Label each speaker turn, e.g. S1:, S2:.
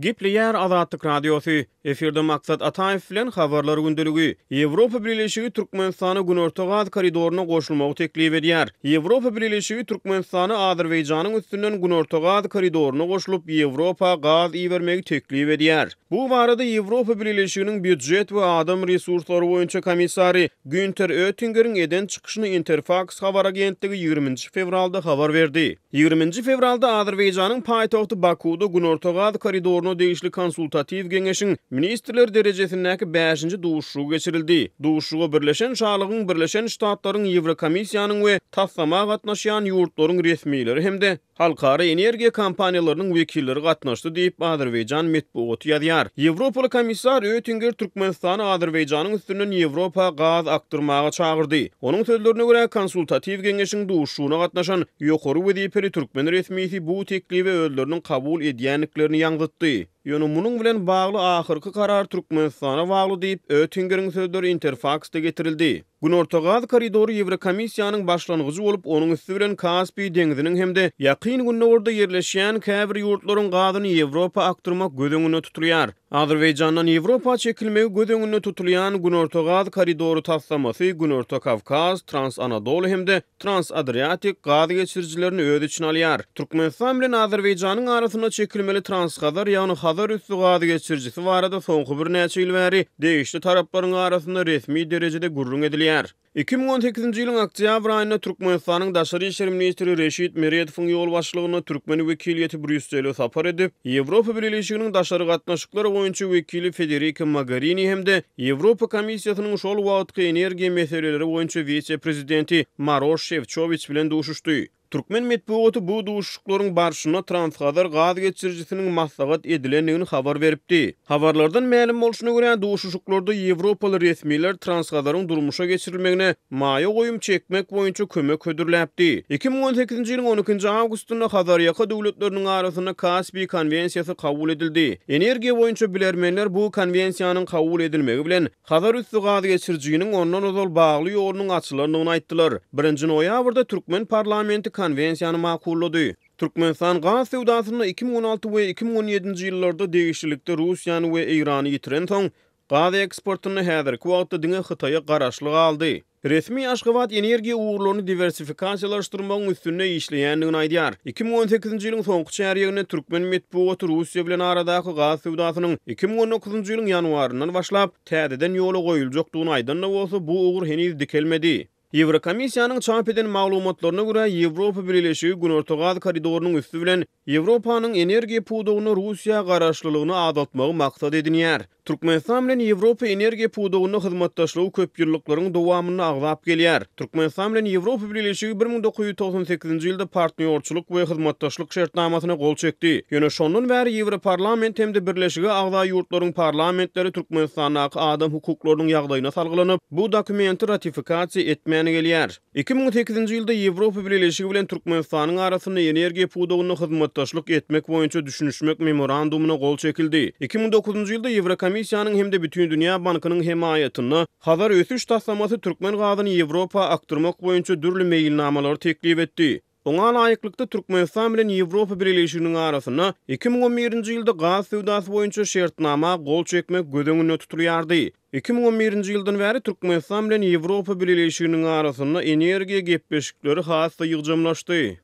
S1: Gepleýär Azatlyk Radiosy, Efirde Maksat Ataýew bilen Habarlar gündeligi. Ýewropa Bileleşigi Türkmenistana Günorta gaz koridoryna goşulmagy teklip edýär. Ýewropa Bileleşigi Türkmenistana Azerbaýjanyň üstünden Günorta gaz koridoryna goşulyp, Ýewropa gaz ibermegi teklip edýär. Bu barada Ýewropa Bileleşiginiň býujet we adam resurslary boýunça komissary Günter Öttingeriň eden çykyşyny Interfaks habar agentligi ýigriminji fewralda habar berdi. Ýigriminji fewralda Azerbaýjanyň paýtagty Bakuwda Günorta gaz koridoryna degişli konsultatiw geňeşiň ministrler derejesindäki bäşinji duşuşygy geçirildi. Duşuşyga Birleşen Şalygyň, Birleşen Ştatlaryň, Ýewrokomissiýanyň we taslama gatnaşýan ýurtlaryň resmileri hem-de Halkara energiýa kompaniýalarynyň wekilleri gatnaşdy diýip, azerbaýjan metbugaty ýazýar. Ýewropaly komissar Öttinger Türkmenistany Azerbaýjanyň üstünden Ýewropa gaz akdyrmaga çagyrdy. Onuň sözlerine görä, konsultatiw geňeşiň duşuşygyna gatnaşan ýokary wezipeli türkmen resmisi bu teklibi özleriniň kabul edýändiklerini ýaňzytdy. Ýöne munuň bilen bagly ahyrky karar Türkmenistana bagly diýip, Öttingeriň sözleri Interfaksda getirildi. Günorta gaz koridory Ýewrokomissiýanyň başlangyjy bolup, onuň üsti bilen Kaspiý deňziniň hem-de Ýakyn Gündogarda ýerleşýän käbir ýurtlaryň gazyny Ýewropa akdyrmak göz öňünde tutulýar. Azerbaýjandan Ýewropa çekilmegi göz öňünde tutulýan Günorta gaz koridory taslamasy Günorta Kawkaz, Trans-Anadoly hem-de Trans-Adriatik gaz geçirijilerini öz içine alýar. Türkmenistan bilen Azerbaýjanyň arasynda çekilmeli Transhazar, ýagny Hazar üsti gaz geçirijisi barada soňky birnäçe ýyl bäri degişli taraplaryň arasynda resmi derejede gürrüň edilýär. 2018-nji ýylyň oktýabr aýynda Türkmenistanyň daşary işler ministri Reşit Meredowyň ýolbaşçylygynda türkmen wekiliýeti Brýussele sapar edip, Ýewropa Bileleşiginiň daşary gatnaşyklar boýunça wekili Federika Mogerini hem-de Ýewropa Komissiýasynyň şol wagtky energiýa meseleleri boýunça wise-prezidenti Maroş Şefçowiç bilen duşuşdy. Türkmen metbugaty bu duşuşyklaryň barşynda Transhazar gaz geçirijisiniň maslahat edilendigini habar beripdi. Habarlardan mälim bolşuna görä, duşuşyklarda ýewropaly resmiler Transhazaryň durmuşa geçirilmegine maýa goýum çekmek boýunça kömek hödürläpdi. 2018-nji ýylyň on ikinji awgustynda Hazarýaka döwletleriniň arasynda Kaspiý konwensiýasy kabul edildi. Energiýa boýunça bilermenler bu konwensiýanyň kabul edilmegi bilen, Hazar üsti gaz geçirijiniň ondan ozal bagly ýolunyň açylandygyny aýtdylar. Birinji noýabrda türkmen parlamenti konwensiýany makullady. Türkmenistan gaz söwdasynda 2016 we 2017-nji ýyllarda degişlilikde Russiýany we Eýrany ýitirensoň, gaz eksportynda häzirki wagtda diňe Hytaýa garaşly galdy. Resmi Aşgabat energiýa ugurlaryny diwersifikasiýalaşdyrmagyň üstünde işleýändigini aýdýar. 2018-nji ýylyň soňky çärýeginde türkmen metbugaty Russiýa bilen aradaky gaz söwdasynyň 2019-njy ýylyň ýanwaryndan başlap, täzeden ýola goýuljakdygyny aýdan-da bolsa, bu ugur heniz dikelmedi. Ýewrokomissiýanyň çap eden maglumatlaryna görä, Ýewropa Bileleşigi Günorta gaz koridorynyň üsti bilen Ýewropanyň energiýa pudagynda Russiýa garaşlylygyny azaltmagy maksat edinýär. Türkmenistan bilen Ýewropa energiýa pudagynda hyzmatdaşlygy köpýyllyklaryň dowamynda agzap gelýär. Türkmenistan bilen Ýewropa Bileleşigi 1998-nji ýylda Partnýorçylyk we hyzmatdaşlyk şertnamasyna gol çekdi. Ýöne şondan bäri Ýewroparlament hem-de Birleşige agza ýurtlaryň parlamentleri Türkmenistandaky adam hukuklarynyň ýagdaýyna salgylanyp, bu dokumenti ratifikasiýa etmän gelýär. 2008-nji ýylda Ýewropa Bileleşigi bilen Türkmenistanyň arasynda energiýa pudagynda hyzmatdaşlyk etmek boýunça düşünişmek Memorandumyna gol çekildi. 2009-njy ýylda Ýewrokomissiýanyň hem-de Bütindünýä bankynyň hemaýatynda Hazar ösüş taslamasy türkmen gazyny Ýewropa akdyrmak boýunça dürli meýilnamalary teklip etdi. Oňa laýyklykda, Türkmenistan bilen Ýewropa Bileleşiginiň arasynda 2011-nji ýylda gaz söwdasy boýunça şertnama gol çekmek göz öňünde tutulýardy. 2011-nji ýyldan bäri Türkmenistan bilen Ýewropa Bileleşiginiň arasynda energiýa gepleşikleri has-da ýygjamlaşdy.